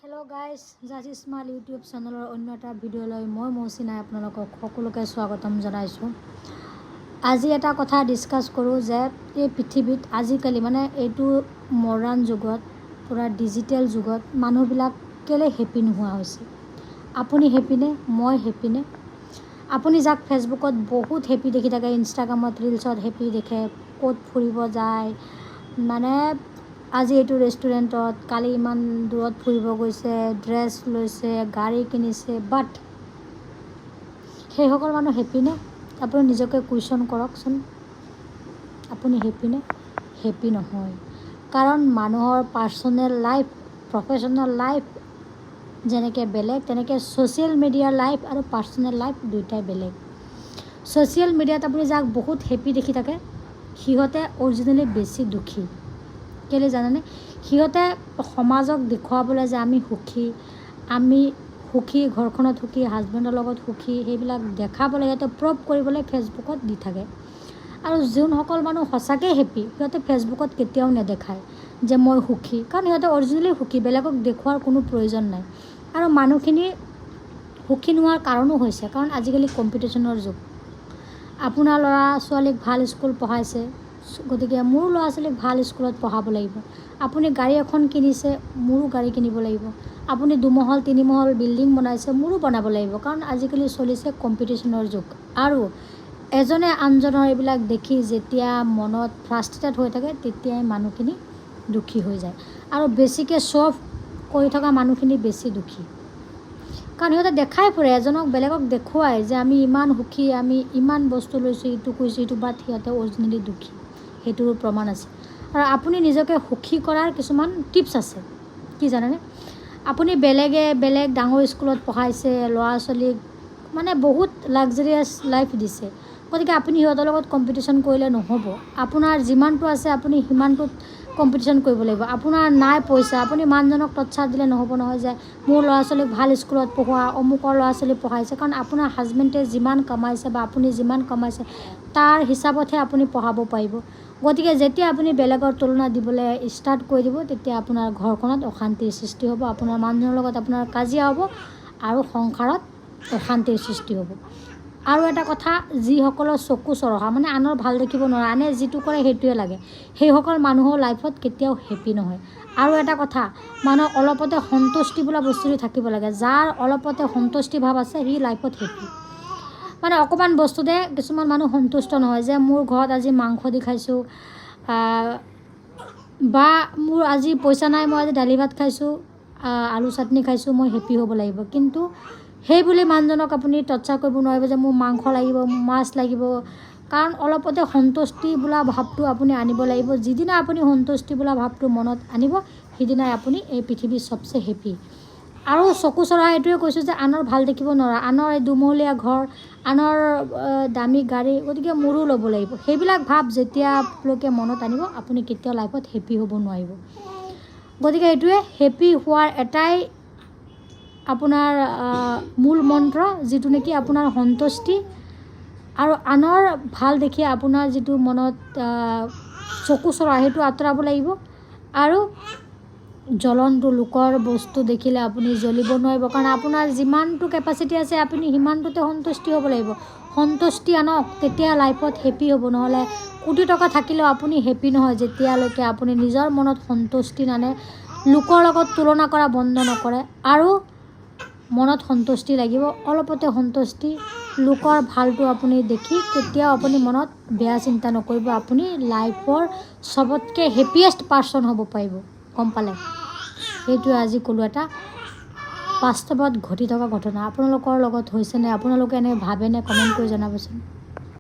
Hello' guys, জাজ smile YouTube চেনেলৰ অন্য এটা ভিডিঅ'লৈ মই মৌচিনাই আপোনালোকক সকলোকে স্বাগতম জনাইছোঁ। আজি এটা কথা ডিছকাছ কৰোঁ যে এই পৃথিৱীত আজিকালি, মানে এইটো মডাৰ্ণ যুগত, পূৰা ডিজিটেল যুগত মানুহবিলাক কেলৈ হেপী নোহোৱা হৈছে? আপুনি হেপিনে? মই হেপিনে? আপুনি যাক ফেচবুকত বহুত হেপী দেখি থাকে, ইনষ্টাগ্ৰামত ৰিলচত হেপী দেখে, ক'ত ফুৰিব যায়, মানে আজি এইটো ৰেষ্টুৰেণ্টত, কালি ইমান দূৰত ফুৰিব গৈছে, ড্ৰেছ লৈছে, গাড়ী কিনিছে, বাট সেইসকল মানুহ হেপিনে? আপুনি নিজকে কুৱেশ্যন কৰকচোন, আপুনি হেপিনে? হেপী নহয়। কাৰণ মানুহৰ পাৰ্চনেল লাইফ, প্ৰফেশ্যনেল লাইফ যেনেকৈ বেলেগ, তেনেকৈ ছ'চিয়েল মিডিয়াৰ লাইফ আৰু পাৰ্চনেল লাইফ দুয়োটাই বেলেগ। ছ'চিয়েল মিডিয়াত আপুনি যাক বহুত হেপী দেখি থাকে, সিহঁতে অৰিজিনেলি বেছি দুখী। কেলৈ জানেনে? সিহঁতে সমাজক দেখুৱাবলৈ যে আমি সুখী, আমি সুখী, ঘৰখনত সুখী, হাজবেণ্ডৰ লগত সুখী, সেইবিলাক দেখাবলৈ, সিহঁতে প্ৰুভ কৰিবলৈ ফেচবুকত দি থাকে। আৰু যোনসকল মানুহ সঁচাকৈ হেপী, সিহঁতে ফেচবুকত কেতিয়াও নেদেখায় যে মই সুখী, কাৰণ সিহঁতে অৰিজিনেলি সুখী, বেলেগক দেখুওৱাৰ কোনো প্ৰয়োজন নাই। আৰু মানুহখিনি সুখী নোহোৱাৰ কাৰণো হৈছে, কাৰণ আজিকালি কম্পিটিশ্যনৰ যুগ। আপোনাৰ ল'ৰা ছোৱালীক ভাল স্কুল পঢ়াইছে, গতিকে মোৰো ল'ৰা ছোৱালীক ভাল স্কুলত পঢ়াব লাগিব। আপুনি গাড়ী এখন কিনিছে, মোৰো গাড়ী কিনিব লাগিব। আপুনি দুমহল তিনিমহল বিল্ডিং বনাইছে, মোৰো বনাব লাগিব। কাৰণ আজিকালি চলিছে কম্পিটিশ্যনৰ যুগ আৰু এজনে আনজনৰ এইবিলাক দেখি যেতিয়া মনত ফ্ৰাষ্ট্ৰেটেড হৈ থাকে, তেতিয়াই মানুহখিনি দুখী হৈ যায়। আৰু বেছিকৈ শ্ব' অফ কৰি থকা মানুহখিনি বেছি দুখী, কাৰণ সিহঁতে দেখাই ফুৰে, এজনক বেলেগক দেখুৱাই যে আমি ইমান সুখী, আমি ইমান বস্তু লৈছোঁ, ইটো কৰিছোঁ ইটো, বাট সিহঁতে অৰিজিনেলি দুখী, সেইটোৰো প্ৰমাণ আছে। আৰু আপুনি নিজকে সুখী কৰাৰ কিছুমান টিপছ আছে। কি জানেনে? আপুনি বেলেগে বেলেগ ডাঙৰ স্কুলত পঢ়াইছে ল'ৰা ছোৱালীক, মানে বহুত লাক্সাৰিয়াছ লাইফ দিছে, গতিকে আপুনি সিহঁতৰ লগত কম্পিটিশ্যন কৰিলে নহ'ব। আপোনাৰ যিমানটো আছে, আপুনি সিমানটোত কম্পিটিশ্যন কৰিব লাগিব। আপোনাৰ নাই পইচা, আপুনি মানুহজনক টৰ্চাৰ দিলে নহ'ব নহয় যে মোৰ ল'ৰা ছোৱালীক ভাল স্কুলত পঢ়োৱা, অমুকৰ ল'ৰা ছোৱালী পঢ়াইছে। কাৰণ আপোনাৰ হাজবেণ্ডে যিমান কমাইছে বা আপুনি যিমান কমাইছে, তাৰ হিচাপতহে আপুনি পঢ়াব পাৰিব। গতিকে যেতিয়া আপুনি বেলেগৰ তুলনা দিবলৈ ষ্টাৰ্ট কৰি দিব, তেতিয়া আপোনাৰ ঘৰখনত অশান্তিৰ সৃষ্টি হ'ব, আপোনাৰ মানুহজনৰ লগত আপোনাৰ কাজিয়া হ'ব আৰু সংসাৰত অশান্তিৰ সৃষ্টি হ'ব। আৰু এটা কথা, যিসকলৰ চকু চৰহা, মানে আনৰ ভাল দেখিব নোৱাৰে, আনে যিটো কৰে সেইটোৱে লাগে, সেইসকল মানুহৰ লাইফত কেতিয়াও হেপী নহয়। আৰু এটা কথা, মানুহৰ অলপতে সন্তুষ্টি বোলা বস্তুটো থাকিব লাগে। যাৰ অলপতে সন্তুষ্টি ভাৱ আছে, সি লাইফত হেপী। মানে অকণমান বস্তুতে কিছুমান মানুহ সন্তুষ্ট নহয় যে মোৰ ঘৰত আজি মাংস দি খাইছোঁ বা মোৰ আজি পইচা নাই, মই আজি দালি ভাত খাইছোঁ, আলু চাটনি খাইছোঁ, মই হেপী হ'ব লাগিব। কিন্তু সেই বুলি মানুহজনক আপুনি টৰ্চাৰ কৰিব নোৱাৰিব যে মোৰ মাংস লাগিব, মাছ লাগিব। কাৰণ অলপতে সন্তুষ্টি বোলা ভাৱটো আপুনি আনিব লাগিব। যিদিনা আপুনি সন্তুষ্টি বোলা ভাৱটো মনত আনিব, সিদিনাই আপুনি এই পৃথিৱীৰ চবচে হেপী। আৰু চকু চৰহা এইটোৱে কৈছোঁ যে আনৰ ভাল দেখিব নোৱাৰা, আনৰ এই দুমহলীয়া ঘৰ, আনৰ দামী গাড়ী, গতিকে মোৰো ল'ব লাগিব, সেইবিলাক ভাৱ যেতিয়ালৈকে মনত আনিব, আপুনি কেতিয়াও লাইফত হেপী হ'ব নোৱাৰিব। গতিকে এইটোৱে হেপী হোৱাৰ এটাই আপোনাৰ মূল মন্ত্ৰ, যিটো নেকি আপোনাৰ সন্তুষ্টি আৰু আনৰ ভাল দেখি আপোনাৰ যিটো মনত চকু চৰহা, সেইটো আঁতৰাব লাগিব। আৰু জ্বলনটো, লোকৰ বস্তু দেখিলে আপুনি জ্বলিব নোৱাৰিব, কাৰণ আপোনাৰ যিমানটো কেপাচিটি আছে, আপুনি সিমানটোতে সন্তুষ্টি হ'ব লাগিব। সন্তুষ্টি আনক, তেতিয়া লাইফত হেপী হ'ব। নহ'লে কোটি টকা থাকিলেও আপুনি হেপী নহয়, যেতিয়ালৈকে আপুনি নিজৰ মনত সন্তুষ্টি নানে, লোকৰ লগত তুলনা কৰা বন্ধ নকৰে। আৰু মনত সন্তুষ্টি লাগিব, অলপতে সন্তুষ্টি। লোকৰ ভালটো আপুনি দেখি কেতিয়াও আপুনি মনত বেয়া চিন্তা নকৰিব, আপুনি লাইফৰ চবতকৈ হেপিয়েষ্ট পাৰ্চন হ'ব পাৰিব। গম পালে? সেইটোৱে আজি ক'লোঁ, এটা বাস্তৱত ঘটি থকা ঘটনা। আপোনালোকৰ লগত হৈছেনে? আপোনালোকে এনে ভাবেনে? কমেণ্ট কৰি জনাবচোন।